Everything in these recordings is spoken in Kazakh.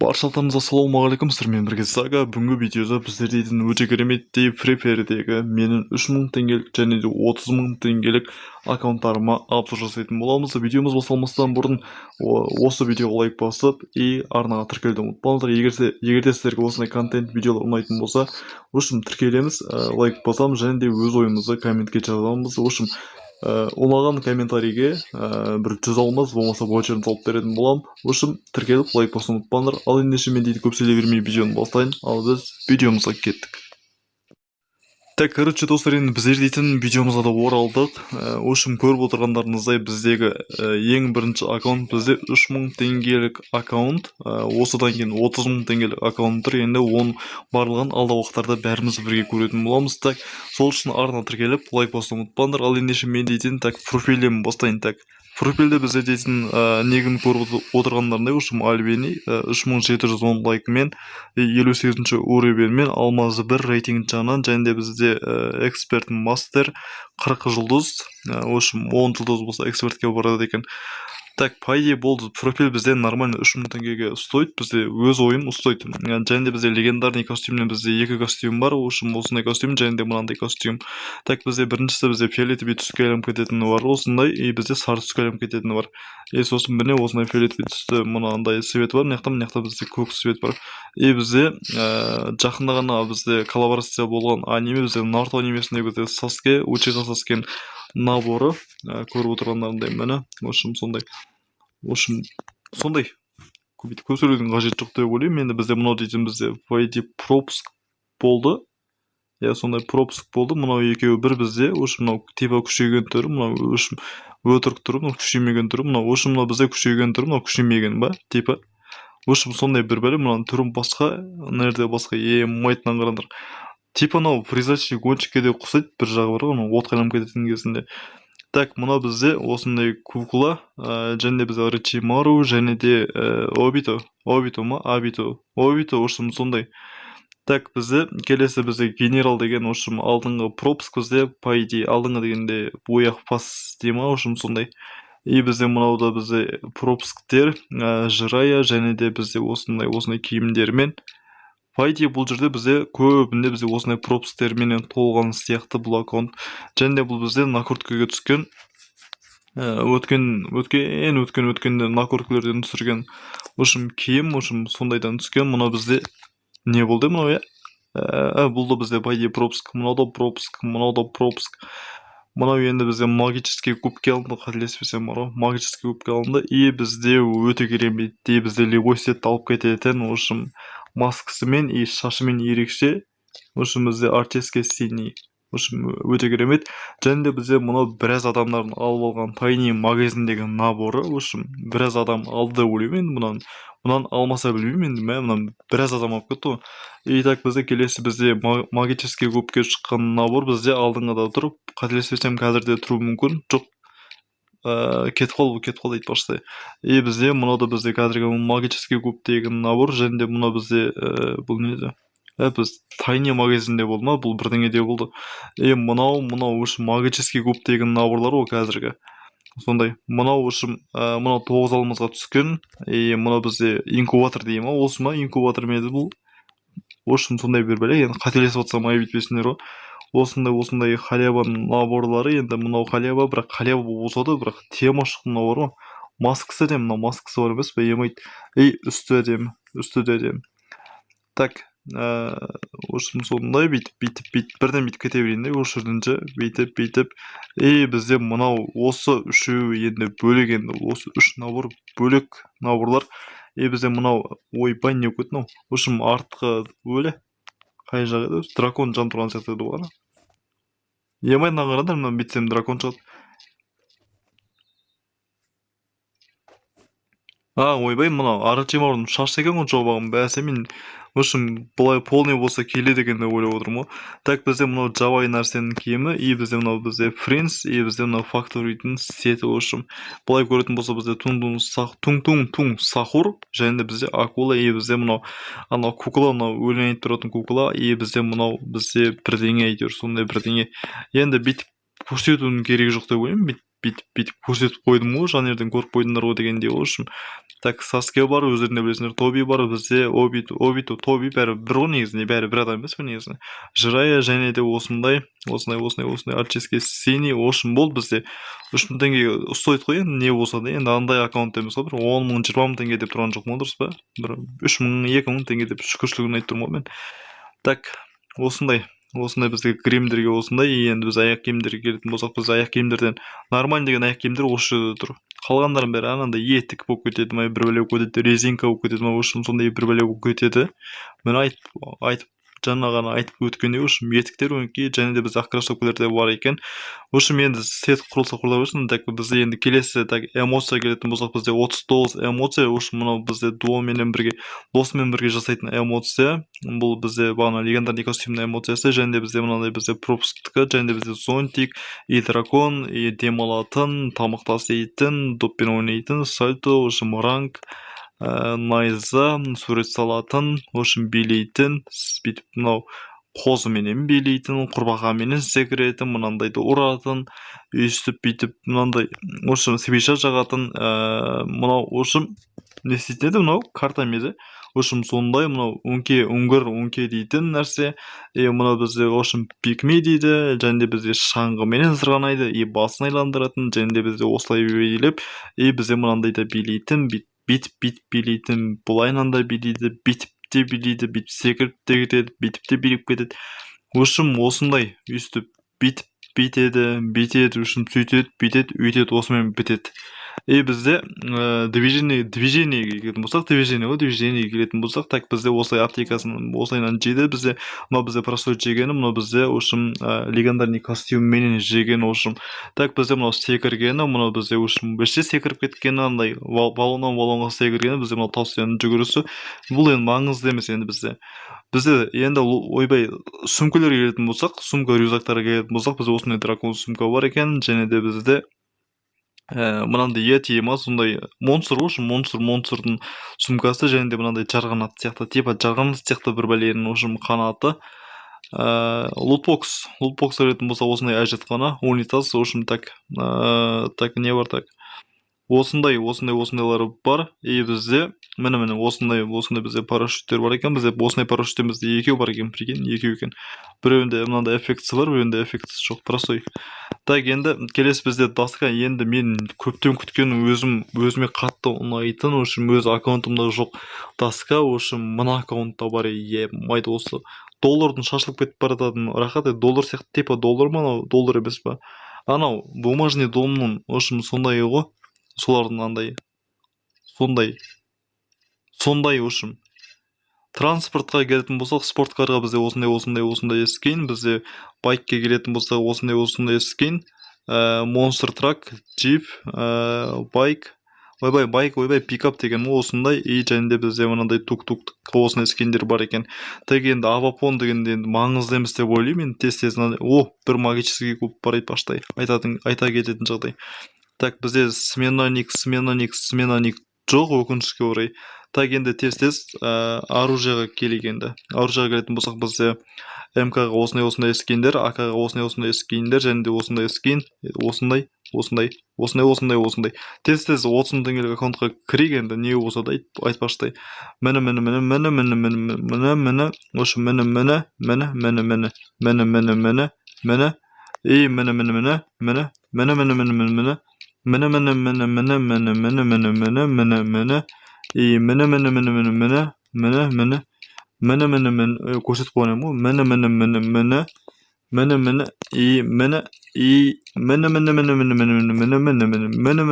Баршаларыңызға ассалаумағалейкум, сіздермен бірге Сага. Бүгінгі видеода біздер дейтін өте кереметтей Free Fire'дегі менің 3000 теңгелік және де 30 000 теңгелік аккаунттарыма обзор жасайтын боламыз. Видеомыз басталмастан бұрын осы видеоға лайк басып и арнаға тіркелуді ұмытпаңыздар. Егер де сіздерге осындай контент видеолар ұнайтын болса, в общем, тіркелеміз, лайк басамыз және де өз ойымызды комментке жазамыз. В общем, ұнаған комментарийге бір 100 алмаз болмаса ваучерін салып беретін боламын. В общем, тіркеліп лайк басуды ұмытпаңдар. Ал ендеше мен дейді көп сөйлей бермей видеоны бастайын. Ал біз видеомызға кеттік. Так, короче, достар, енді біздер дейтін видеомызға да оралдық. В общем, көріп отырғандарыңыздай, біздегі ең бірінші аккаунт бізде 3000 теңгелік аккаунт. Осыдан кейін 30 000 теңгелік аккаунт тұр. Енді оның барлығын алдағы уақыттарда бәріміз бірге көретін боламыз. Так, сол үшін арна тіркеліп, лайк басуды ұмытпаңдар. Ал ендеше мен дейтін, так, профилден бастайын. Так, профилде бізде дейтін, негін көріп отырғандарындай, в общем, Альбени, 3710 лайкымен, 58 уровеньмен, алмазы 1 рейтинг жағынан, және де бізде, эксперт мастер 40 жұлдыз, в общем, 10 жұлдыз болса экспертке барады екен. Так, по идее болды, профиль бізде нормально 3000 теңгеге стоит, бізде өз ойым стоит. Және де бізде легендарный костюмнен бізде екі костюм бар, в общем, осындай костюм және де мынандай костюм. Так, бізде біріншісі бізде фиолетовый түске айланып кететіні бар осындай, и бізде сары түске айланып кететіні бар. И сосын міне осындай фиолетовый түсті мынандай цвет бар, мына жақта, мына жақта бізде көк цвет бар. И бізде, жақында ғана бізде коллаборация болған аниме, бізде Наруто анимесіндегі бізде Саске, Учиха Саскенің наборы, көріп отырғандарындай, міне, в общем, сондай. В общем, сондай. Бүйтіп көп сөйлеудің қажеті жоқ деп ойлаймын. Енді бізде мынау дейтін бізде по идее пропуск болды. Иә, сондай пропуск болды. Мынау екеуі бір бізде. В общем, мынау типа күшейген түрі, мынау, в общем, өтірік түрі, мынау күшеймеген түрі, мынау, в общем, мынау бізде күшейген түрі, мынау күшеймеген ба, типа. В общем, сондай бір бәле, мынаның түрі басқа, мына жерде басқа, майтынан қараңдар. Типа мынау призрачный гонщикке де ұқсайды, бір жағы бар ғой, анау отқа айланып кететін кезінде. Так, мынау бізде осындай кукла, және де бізде Орочимару, және де, Обито, Обито ма, Абито, Обито, в общем, сондай. Так, бізде келесі бізде генерал деген, в общем, алдыңғы пропуск бізде, по идее, алдыңғы дегенде бояқ пас дей ма, в общем, сондай. И бізде мынау да бізде пропусктер, Жирая, және де бізде осындай осындай киімдермен. По идее, бұл жерде бізде көбінде бізде осындай пропусктерменен толған сияқты бұл аккаунт. Және де бұл бізде накруткаға түскен, өткен, өткен, өткен, өткенде накруткалерден түсірген, в общем, киім, в общем, сондайдан түскен. Мынау бізде не болды мынау, иә? Бұл да бізде по идее пропуск, мынау да пропуск, мынау да пропуск. Мынау енді бізде магический кубке алынды, қателеспесем бар ғой, магический кубке алынды. И бізде өте кереметтей бізде любой сетті алып кететін, в общем, маскасымен и шашымен ерекше. В общем, бізде артистский синий, в общем, өте керемет. Және де бізде мынау біраз адамдардың алып алған тайный магазиндегі наборы, в общем, біраз адам алды деп ойлаймын енді мынаны. Мынаны алмаса білмеймін енді, мә, мынаны біраз адам алып кетті ғой. И так, бізде келесі бізде магический кубке шыққан набор бізде алдыңғыда тұр. Қателеспесем, қазір де тұруы мүмкін. Жоқ, кетіп қалды, кетіп қалды айтпақшы. И бізде мынау да бізде қазіргі магический куб деген набор, және де мынау бізде, бұл не еді? Біз тайный магазинде болды ма, бұл бірдеңеде болды. И мынау, в общем, магический куб деген наборлар ғой қазіргі. Сондай. Мынау, в общем, мынау 9 алмазға түскен. И мынау бізде инкубатор дей ма, осы ма, инкубатор ма еді бұл? В общем, сондай бір бәле, енді қателесіп жатсам айып етпесіңдер ғой. Осындай осындай халява наборлары, енді мынау халява, бірақ халява болса да, бірақ тема шықты мынау бар ғой. Маскасы әдемі, мынау маскасы бар емес пе, емейді. И үсті әдемі, үсті де әдемі. Так, в общем, сондай бүйтіп, бүйтіп, бүйтіп, бірден бүйтіп кете берейін де, осы жерден ше, бүйтіп, бүйтіп. И бізде мынау осы үшеуі енді бөлек, енді осы үш набор бөлек наборлар. И бізде мынау, ойбай, не болып кетті мынау? В общем, артқы өлі. Қай жағы еді? Дракон жанып тұрған сияқты еді ғой ана. Емай, мынаған қараңдар, мынаны бүйтсем дракон шығады. А, ойбай, мынау Орочимарудың шашы екен ғой жобағым, бәсе мен, в общем, былай полный болса келеді екен деп ойлап отырмын ғой. Так, бізде мынау жабайы нәрсенің киімі, и бізде мынау бізде принц, и бізде мынау факторидің сеті, в общем. Былай көретін болса, бізде тун тун тун тун сахур, және де бізде акула, и бізде мынау анау кукла, мынау өлең айтып тұратын кукла, и бізде мынау бізде бірдеңе әйтеуір сондай бірдеңе. Енді бүйтіп көрсетудің керегі жоқ деп ойлаймын, бүйтіп бүйтіп бүйтіп көрсетіп қойдым ғой, жанерден көріп қойдыңдар ғой дегендей. В общем, так, Саске бар, өздерің де білесіңдер, Тоби бар бізде, Обито, Обито, Тоби, бәрі бір ғой негізінде, бәрі бір адам емес пе негізінде. Жирая және де осындай, осындай, осындай, осындай арктический синий. В общем, болды, бізде 3000 теңге ұстайды ғой енді, не болса да. Енді андай аккаунт емес қой, бір 10 000, 20 000 теңге деп тұрған жоқпын ғой, дұрыс па? Бір 3000, 2000 теңге деп шүкіршілігін айтып тұрмын ғой мен. Так, осындай, осындай бізде гримдерге осындай. Енді біз аяқ киімдерге келетін болсақ, біз аяқ киімдерден нормальный деген аяқ киімдер осы жерде тұр. Қалғандарының бәрі анандай етік болып кетеді ма, бір бәле болып кетеді, резинка болып кетеді ма, в общем, сондай бір бәле болып кетеді. Міне, айтып жаңа ғана айтып өткендей, в общем, етіктер өңкей және де бізде ақ кроссовкалар да бар екен. В общем, енді сет құрылса, құрыла берсін. Так, бізде енді келесі, так, эмоция келетін болсақ, бізде 39 эмоция. В общем, мынау бізде дуоменен бірге, досымен бірге жасайтын эмоция. Бұл бізде бағана легендарный костюмнің эмоциясы. Және де бізде мынандай, бізде пропусктікі, және де бізде зонтик и дракон, и демалатын, тамақ таситын, доппен ойнайтын, сальто, в общем, ранг, найза, сурет салатын, в общем, билейтін, бүйтіп мынау қозыменен билейтін, құрбақаменен секіретін, мынандайды ұратын, өйстіп бүйтіп мынандай, в общем, свеча жағатын, мынау, в общем, не істейтін еді, мынау карта ма еді, в общем, сондай. Мынау өңке, үңгір, өңке дейтін нәрсе. И мынау бізде, в общем, пикми дейді. Және де бізде шаңғыменен сырғанайды и басын айландыратын. Және де бізде осылай билеп, и бізде мынандай да билейтін, бүйтіп бүйтіп билейтін, былайынан да билейді, бүйтіп те билейді, бүйтіп секіріп те кетеді, бүйтіп те билеп кетеді. В общем, осындай, өйстіп бүйтіп бүйтеді, бүйтеді, в общем, сөйтеді, бүйтеді, өйтеді, осымен бітеді. И бізде движение, движениеге келетін болсақ, движение ғой, движениеге келетін болсақ, так, бізде осылай аптекасын осылайынан жейді. Бізде мынау, бізде простой жегені, мынау бізде, в общем, легендарный костюмменен жеген. В общем, так, бізде мынау секіргені, мынау бізде, в общем, вообще секіріп кеткені, андай баллоннан баллонға секіргені. Бізде мынау тау жүгірісі, бұл енді маңызды емес. Енді бізде енді, ойбай, сумкалерге келетін болсақ, сумка, рюкзактарға келетін болсақ, бізде осындай дракон сумка бар екен. Және де бізде мынандай йети ма, сондай монстр, в общем, монстр, монстрдың сумкасы. Және де мынандай жарғанат сияқты, типа жарғанат сияқты бір бәленің, в общем, қанаты. Лутбокс, лутбокс келетін болсақ, осындай әжетхана, унитаз. В общем, так, так, не бар? Так, осындай, осындай, осындайлар бар. И бізде, міне, міне, осындай, осындай бізде парашюттер бар екен. Бізде осындай парашюттен бізде екеу бар екен, прикинь, екеу екен. Біреуінде мынандай эффектісі бар, біреуінде эффектісі жоқ, простой. Так, енді келесі бізде доска. Енді мен көптен күткен, өзім өзіме қатты ұнайтын, в общем, өз аккаунтымда жоқ доска, в общем, мына аккаунтта бар. Е, осы доллардың шашылып кетіп бара жататын рахат, доллар сияқты, типа доллар ма анау, доллар емес па анау, бумажный домның, в общем, сондай ғой, солардың андай, сондай, сондай. В общем, транспортқа келетін болсақ, спорткарға бізде осындай, осындай, осындай скин. Бізде байкке келетін болсақ, осындай, осындай скин, монстр трак, джип, байк, ойбай, байк, ойбай, пикап деген осындай. И және де бізде мынандай тук тук, осындай скиндер бар екен. Так, енді авапон дегенде енді маңызды емес деп ойлаймын. Енді тез тез мынандай, о, бір магический куб бар, айтпақшы, айтатын, айта кететін жағдай. Так, бізде смена ник, смена ник, смена ник жоқ, өкінішке орай. Так, енді тез тез оружиеға келейік. Енді оружиеға келетін болсақ, бізде МК-ға осындай, осындай скиндер, АК-ға осындай, осындай скиндер және де осындай скин, осындай, осындай, осындай, осындай, осындай. Тез тез 30 000 теңгелік аккаунтқа кірейік. Енді не болса да айтпақшыдай, міне, міне, міне, міне, міне, міне, міне, міне, в общем, міне, міне, міне, міне, міне, міне, міне, міне, міне, и міне, міне, міне, міне, міне, міне, міне, міне, міне, міне, міне, міне, міне, міне, міне, міне, міне, міне, міне, и міне, міне, міне, міне, міне, міне, міне, міне, міне, міне, көрсетіп қойған едім ғой. Міне, міне, міне, міне, міне, міне, и міне, и міне, міне, міне, міне, міне, міне, міне, міне, міне, міне,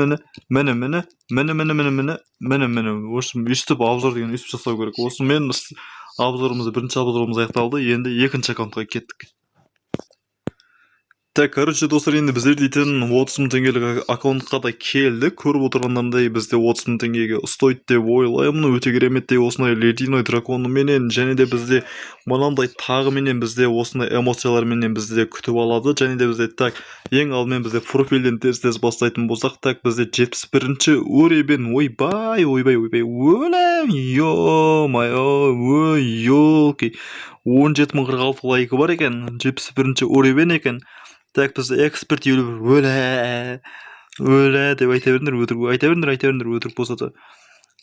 міне, міне, міне, міне, міне, міне, міне, міне. В общем, өйстіп обзор деген өйстіп жасау керек. Осымен обзорымыз, бірінші обзорымыз аяқталды. Енді екінші аккаунтқа кеттік. Так, короче, достар, енді біздер дейтін 30 000 теңгелік аккаунтқа да келдік. Көріп отырғандарындай, бізде 30 000 теңгеге ұстайды деп ойлаймын. Өте кереметтей осындай ледяной драконыменен және де бізде мынандай тағыменен, бізде осындай эмоцияларменен бізде күтіп алады. Және де бізде, так, ең алдымен бізде профильден тез тез бастайтын болсақ, так, бізде 71-ші уровень. Ойбай, ойбай, ойбай, өлем, ё-моё, ой, ёлки, 17 046 лайкі бар екен, 71-ші уровень екен. Так, бізде эксперт 51, өлә. Өлә деп айта беріңдер, өтірік айта беріңдер, айта беріңдер, өтірік болса да.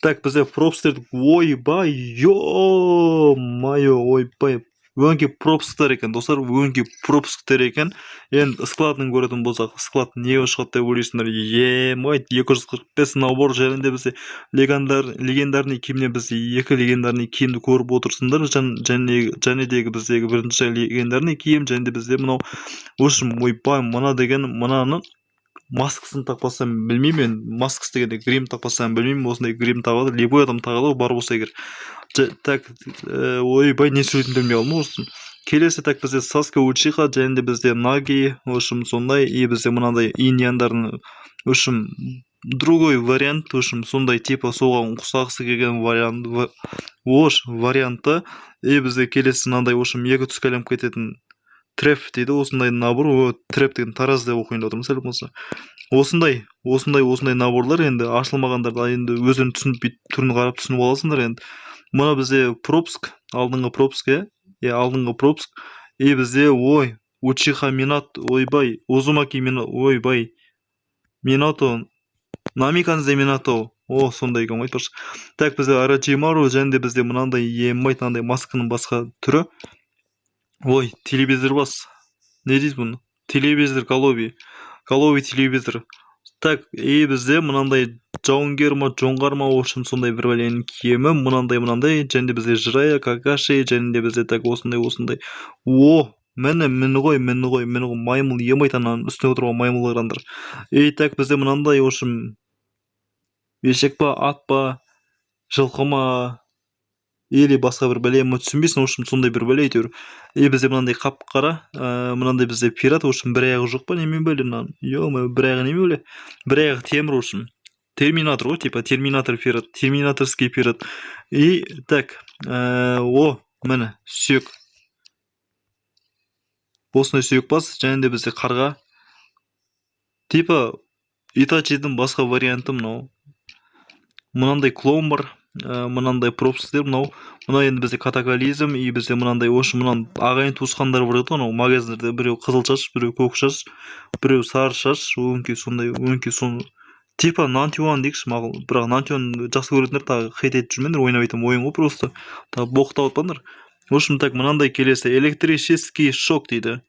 Так, бізде пропусктер, ойбай, ё-моё, ойбай. Өңкей пропусктар екен, достар, өңкей пропусктар екен. Енді складын көретін болсақ, склад не шығады деп ойлайсыңдар? Е-май, 245 набор және де бізде легендарный киімнен бізде екі легендарный киімді көріп отырсыңдар. Және дегі біздегі бірінші легендарный киім, және де бізде мынау, в общем, ойбай, мына деген мынаны маскасын тақпасам білмеймін енді, маскасы дегенде грим тақпасам білмеймін, осындай грим тағады, любой адам тағады ғой, бар болса егер. Так, ойбай, не сөйлейтінімді білмей қалдым ғой. Келесі, так, бізде Саске Учиха және де бізде Наги, в общем, сондай, и бізде мынандай иньяндардың, в общем, другой вариант, в общем, сондай типа соған ұқсағысы келген вариант, варианты. И бізде келесі мынандай, в общем, екі түске айналып кететін треф дейді, осындай набор. О, треп деген тараз деп оқиын деп отырмын сәл болмаса. Осындай, осындай, осындай наборлар енді ашылмағандарды енді өздерің түсініп, бүйтіп түрін қарап түсініп аласыңдар енді. Мына бізде пропуск, алдыңғы пропуск, иә? Иә, алдыңғы пропуск. И бізде, ой, Учиха Минато, ойбай, Узумаки Минато, ойбай, Минато, Намикадзе Минато. О, сондай екен ғой, айтпақшы. Так, бізде Орочимару және де бізде мынандай ембай, мынандай масканың басқа түрі. Ой, телевизор бас. Не дейді бұны? Телевизор голови. Голови телевизор. Так, и бізде мынандай жауынгер ма, жоңғар ма, в общем, сондай бір бәленің киімі, мынандай, мынандай, және де бізде Жирая, Какаши, және де бізде, так, осындай, осындай. О, міне, міне ғой, міне ғой, міне ғой, маймыл емайт, ананың үстіне отырған маймыл қараңдар. И так, бізде мынандай, в общем, ешек па, ат па, жылқы ма, или басқа бір бәле ма, түсінбейсің, в общем, сондай бір бәле әйтеуір. И бізде мынандай қап-қара, мынандай бізде пират, в общем, бір аяғы жоқ па, немен бәле мынаның? Ё-моё, бір аяғы неме бәле? Бір аяғы темір, в общем. Терминатор ғой, типа терминатор пират, терминаторский пират. И так, о, міне, сүйек. Осындай сүйек бас, және де бізде қарға. Типа Итачидің басқа варианты мынау. Мынандай клон бар, мынандай пропусктер мынау. Мынау енді бізде катаклизм, и бізде мынандай, в общем, мынаның ағайын туысқандары бар еді ғой, анау магазиндерде біреу қызыл шаш, біреу көк шаш, біреу сары шаш, өңкей сондай, өңкей соны типа Нантюан дейікші, мақұл. Бірақ Нантюан жақсы көретіндер тағы хейт етіп жүрмеңдер, ойнап айтамын, ойын ғой просто. Тағы боқтап отпаңдар. В общем, так, мынандай келесі электрический шок дейді.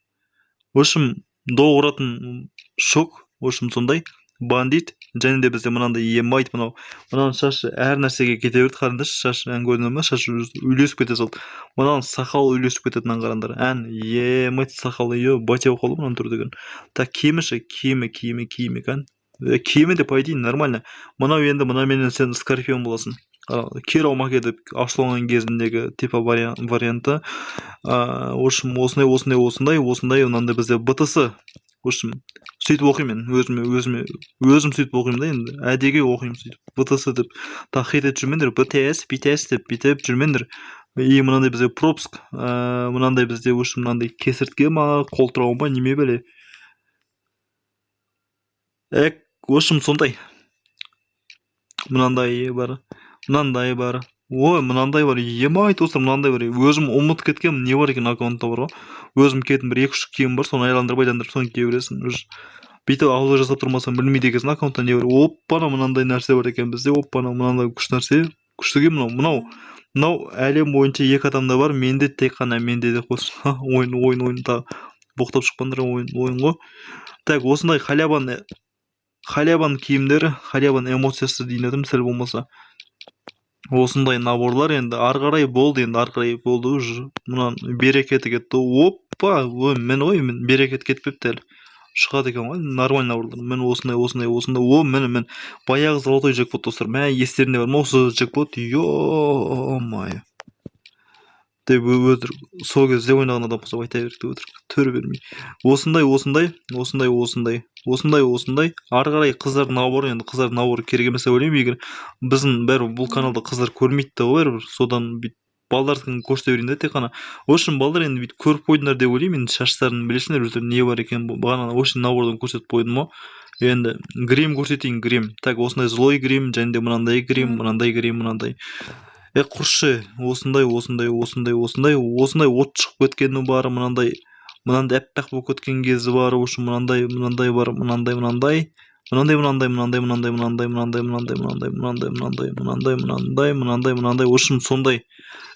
В общем, доқ ұратын шок, в общем, сондай бандит, және де бізде мынандай емайт, мынау. Мынаның шашы әр нәрсеге кете берді, қараңдаршы, шашы ән көрдіңдер ма? Шашы үйлесіп кете салды. Мынаның сақалы үйлесіп кетеді, мынаны қараңдар. Ән емайт сақалы, е, батя болып қалды мынаның түрі деген. Так, киімі ше, киімі, киімі, киімі екен. Киімі де по идее нормально. Мынау енді мынаменен сен скорпион боласың. Киро Маке деп ашылған кезіндегі типа варианты. В общем, осындай, осындай, осындай, осындай, мынандай бізде БТС. В общем, сөйтіп оқимын мен өзіме, өзіме, өзім сөйтіп оқимын да енді, әдеге оқимын сөйтіп. БТС деп тағы хейт етіп жүрмеңдер, БТС, БТС деп бүйтіп жүрмеңдер. И мынандай бізде пропуск, мынандай бізде, в общем, мынандай кесіртке ма, қолтырауын ба, неме бәле. В общем, сондай. Мынандай бар, мынандай бар. Ой, мынандай бар. Емай, достар, мынандай бар. Өзім ұмытып кеткенмін, не бар екен аккаунтта бар ғой. Өзім киетін бір екі үш киім бар, соны айландырып айландырып соны кие бересің. Уже бүйтіп ауыз жасап тұрмасаң білмейді екенсің аккаунтта не бар. Оппана, мынандай нәрсе бар екен бізде. Оппана, мынандай күшті нәрсе. Күшті киім мынау. Мынау, мынау әлем бойынша екі адамда бар, менде тек қана менде деп қойсын. Ойын, ойын, ойын, тағы боқтап шықпаңдар, ойын, ойын ғой. Так, осындай халябан, халябан киімдері, халябан эмоциясы дейін едім, сәл болмаса. Осындай наборлар енді ары қарай болды, енді ары қарай болды уже. Мынаның берекеті кетті. Оппа, ой, міне ғой, мен берекет кетпепті әлі. Шығады екен ғой, нормальный наборлар. Міне осындай, осындай, осындай. О, міне, міне. Баяғы золотой джекпот, достар. Мә, естеріңде бар ма осы джекпот? Ё-моё. Деп өтірік сол кезде ойнаған адам болса айта береді өтірік түр бермей. Осындай, осындай, осындай, осындай, осындай, осындай. Ары қарай қыздар наборы, енді қыздар наборы керек емес деп ойлаймын. Егер біздің бәрі бұл каналда қыздар көрмейді де ғой бәрібір. Содан бүйтіп балдардікін көрсете берейін да тек қана. В общем, балдар енді бүйтіп көріп қойдыңдар деп ойлаймын. Енді шаштарын білесіңдер өздерің не бар екенін. Бағана очень набордан көрсетіп қойдым ғой. Енді грим көрсетейін, грим. Так, осындай злой грим, және де мынандай грим, мынандай грим, мынандай. Құршы, осындай, осындай, осындай, осындай, осындай от шығып кеткені бар, мынандай, мынандай аппақ болып кеткен кезі бар, в общем, мынандай, мынандай бар, мынандай, мынандай, Мынандай, мынандай, мынандай, мынандай, мынандай, мынандай, мынандай, мынандай, мынандай, мынандай, мынандай, мынандай, мынандай, мынандай, в общем, сондай.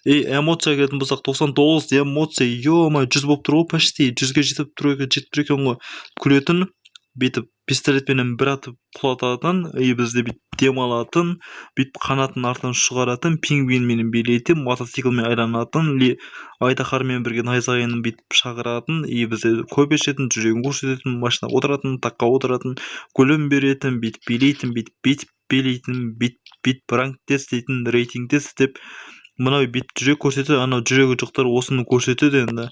И эмоция келетін болсақ, 99 эмоция, ё-моё, 100 болып тұр ғой, почти 100-ге жетіп тұр екен, жетіп тұр екен ғой. Күлетін, бүйтіп пистолетпенен бір атып құлататын, и бізде бүйтіп демалатын, бүйтіп қанатын артынан шығаратын, пингвинменен билейтін, мотоциклмен айланатын, айдаһармен бірге найзағаймен бүйтіп шақыратын, и бізде кофе ішетін, жүрегін көрсететін, машинаға отыратын, таққа отыратын, гүлін беретін, бүйтіп билейтін, бүйтіп бүйтіп билейтін, бүйтіп бүйтіп ранг тест дейтін, рейтинг тест деп, мынау бүйтіп жүрек көрсетеді, анау жүрегі жоқтар осыны көрсетеді енді.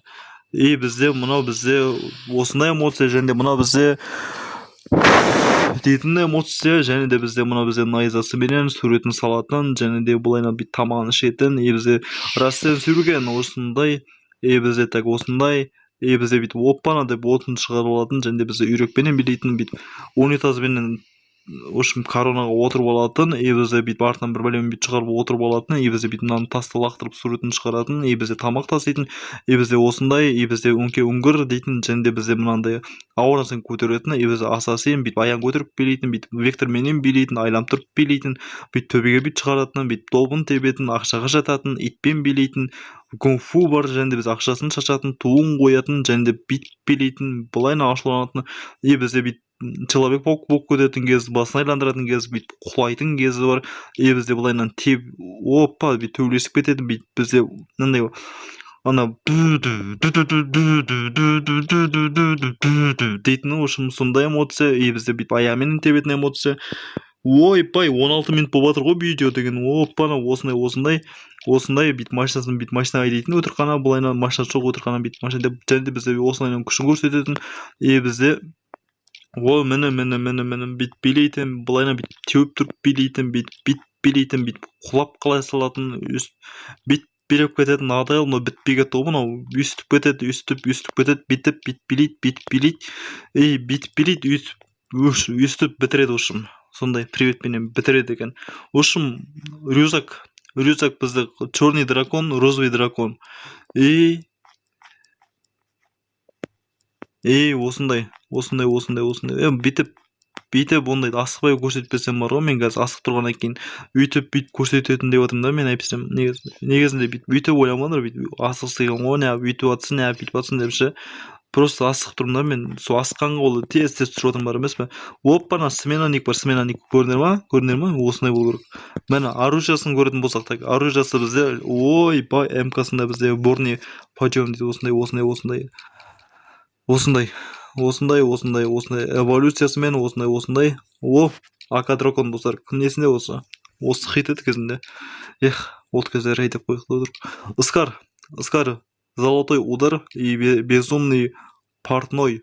И бізде мынау, бізде осындай эмоция, және де мынау бізде дейтін эмоция, және де бізде мынау, бізде найзасыменен суретін салатын, және де былайынан бүйтіп тамағын ішетін, и бізде растен сүрген осындай, и бізде так осындай, и бізде бүйтіп оппана деп отын шығарып алатын, және де бізде үйрекпенен билейтін, бүйтіп унитазбенен, в общем, коронаға отырып алатын, и бізде бүйтіп артынан бір бәлемен бүйтіп шығарып отырып алатын, и бізде бүйтіп мынаны тасты лақтырып суретін шығаратын, и бізде тамақ таситын, и бізде осындай, и бізде өңкей үңгір дейтін, және де бізде мынандай ауыр нәрсені көтеретін, и бізде ассасин, бүйтіп аяғын көтеріп билейтін, бүйтіп векторменен билейтін, айланып тұрып билейтін, бүйтіп төбеге бүйтіп шығаратын, бүйтіп добын тебетін, ақшаға жататын, итпен билейтін, кунг-фу бар, және де біз ақшасын шашатын, туын қоятын, және де бүйтіп билейтін, былайынан ашуланатын, и бізде бүйтіп человек паук болып кететін кез, басын айландыратын кез, бүйтіп құлайтын кезі бар, и бізде былайынан теп, опа, бүйтіп төбелесіп кететін, бүйтіп бізде мынандай ана дейтін, в общем, сондай эмоция, и бізде бүйтіп аяғымен тебетін эмоция. Ойбай, 16 минут болып жатыр ғой видео деген. Оппана, осындай, осындай, осындай, бүйтіп машинасын, бүйтіп машина айдайтын өтірік қана, былайынан машинасы жоқ, өтірік қана бүйтіп машина деп, және де бізде осылайынан күшін көрсететін, и бізде о, міне, міне, міне, міне, бүйтіп билейтін, былайынан бүйтіп теуіп тұрып билейтін, бүйтіп бүйтіп билейтін, бүйтіп құлап қалай салатын, бүйтіп билеп кететін. Надоел, мынау бітпей кетті ғой мынау, өйстіп кетеді, өйстіп, өйстіп кетеді, бүйтіп бүйтіп билейді, бүйтіп билейді, и бүйтіп билейді, өйтіп өйстіп бітіреді, в общем, сондай приветпенен бітіреді екен. В общем, рюкзак, рюкзак бізде черный дракон, розовый дракон, и осындай, осындай, осындай, осындай. Бүйтіп бүйтіп ондайды асықпай көрсетпесем бар ғой, мен қазір асығып тұрғаннан кейін өйтіп бүйтіп көрсететін деп отырмын да мен. Әйтпесем негізінде бүйтіп бүйтіп ойламаңдар, бүйтіп асығыс деген ғой, неғып өйтіп жатсың, неғып бүйтіп жатсың деп ше. Просто асығып тұрмын да мен, сол асыққанға ол тез тез түсіріп отырмын бар емес пе. Оппана, смена ник бар, смена ник көрдіңдер ма, көрдіңдер ма? Осындай болу керек. Міне, оружиясын көретін болсақ, так, оружиясы бізде, ойбай, МК-сында бізде борный подъем дейді, осындай, осындай, осындай, осындай, осындай, осындай, осындай, эволюциясымен осындай, осындай. О, АК дракон достар, кім несінде осы? Осы хит еді кезінде. Эх, ол кезде рей деп қойып отырып. Скар, Скар, золотой удар и безумный портной.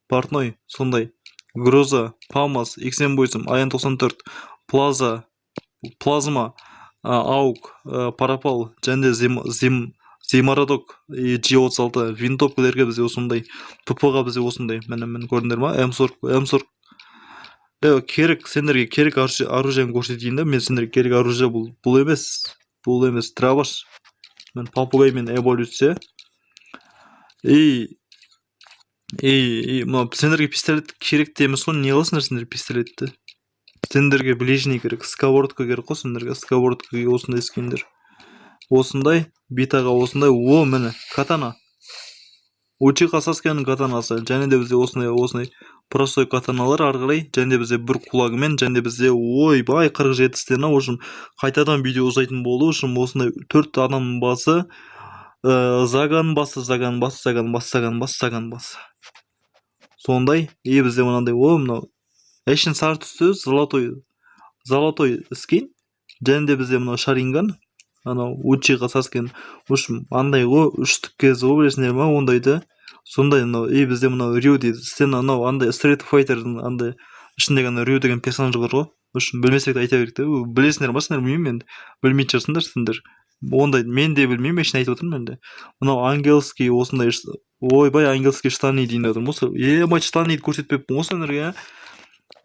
Портной, сондай. Гроза, Памас, XM8, Аян 94, Плаза, Плазма, Аук, Парапал, және де Зимородок и G36, винтовкалерге бізде осындай, ПП-ға бізде осындай. Міне, міне, көрдіңдер ма? М40, М40. Керек, сендерге керек оружиені көрсетейін да, мен сендерге керек оружие бұл емес, бұл емес, дробаш. Мен попугай мен эволюция. И, и, и, мынау сендерге пистолет керек те емес қой, не қыласыңдар сендер пистолетті? Сендерге ближний керек, сковородка керек қой сендерге, сковородка осындай скиндер. Осындай, битаға осындай, о, міне, катана. Учиха Саскенің катанасы, және де бізде осындай, осындай простой катаналар ары қарай, және де бізде бір кулагымен, және де бізде, ойбай, 47 стена, в общем, қайтадан видео ұзайтын болды, в общем, осындай 4 адамның басы, Заганың басы, Заганың басы, Заганың басы, Заганың басы, Заганың басы. Сондай, и бізде мынандай, о, мынау, әшейін сары түсті, золотой, золотой скин, және де бізде мынау Шаринган, анау Учиха Саскен, в общем, андай ғой, үштік кезі ғой, білесіңдер ма ондайды? Сондай мынау, и бізде мынау Рю дейді, сен анау андай Street Fighter'дың андай ішіндегі ана Рю деген персонаж бар ғой, в общем, білмесек те айта берейік те, білесіңдер ма сендер, білмеймін енді, білмейтін шығарсыңдар сендер. Ондай мен де білмеймін, әшейін айтып отырмын енді. Мынау ангельский осындай, ойбай, ангельский штаны дейін деп отырмын осы. Е, мать, штаныды көрсетпеппін ғой сендерге, а?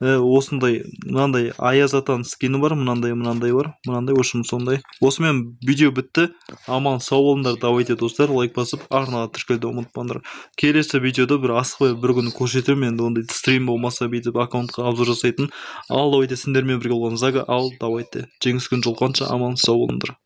Осындай мынандай Аяз атаның скині бар, мынандай, мынандай бар, мынандай, в общем, сондай. Осымен видео бітті. Аман сау болыңдар, давайте, достар, лайк басып, арнаға тіркелуді ұмытпаңдар. Келесі видеода бір асықпай бір күні көрсетемін енді, ондай стрим болмаса, бүйтіп аккаунтқа обзор жасайтын. Ал давайте, сендермен бірге болған Зага. Ал давайте, жеңіс күн жолыққанша, аман сау болыңдар.